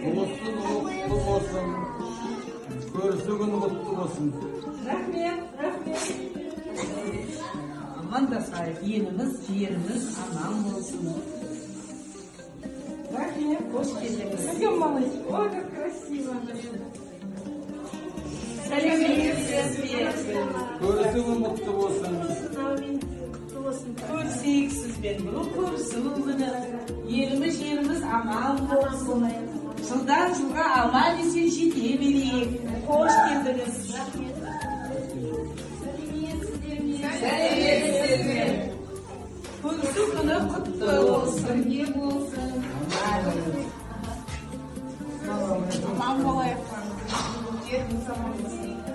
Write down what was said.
Ұлыстың ұлы құтты болсын. Көрісу күні құтты болсын. Рахмет, рахмет. Амандасайық, еліміз, жеріміз аман болсын. Рахмет. Қош келдіңіз. Пойдем, малыш. Ой, как красиво. Сәлеметсіз бе? Көрісу күні құтты болсын. Көрісейік сізбен, бүгін көрісу күні. Еліміз, жеріміз аман болсын. Жылдан жылға аман есен жете берейік. Қош келдіңіз. Сәлеметсіздер ме? Көрісу күні құтты болсын. Бірге болсын. Аман болайық. Жеріміз аман болсын.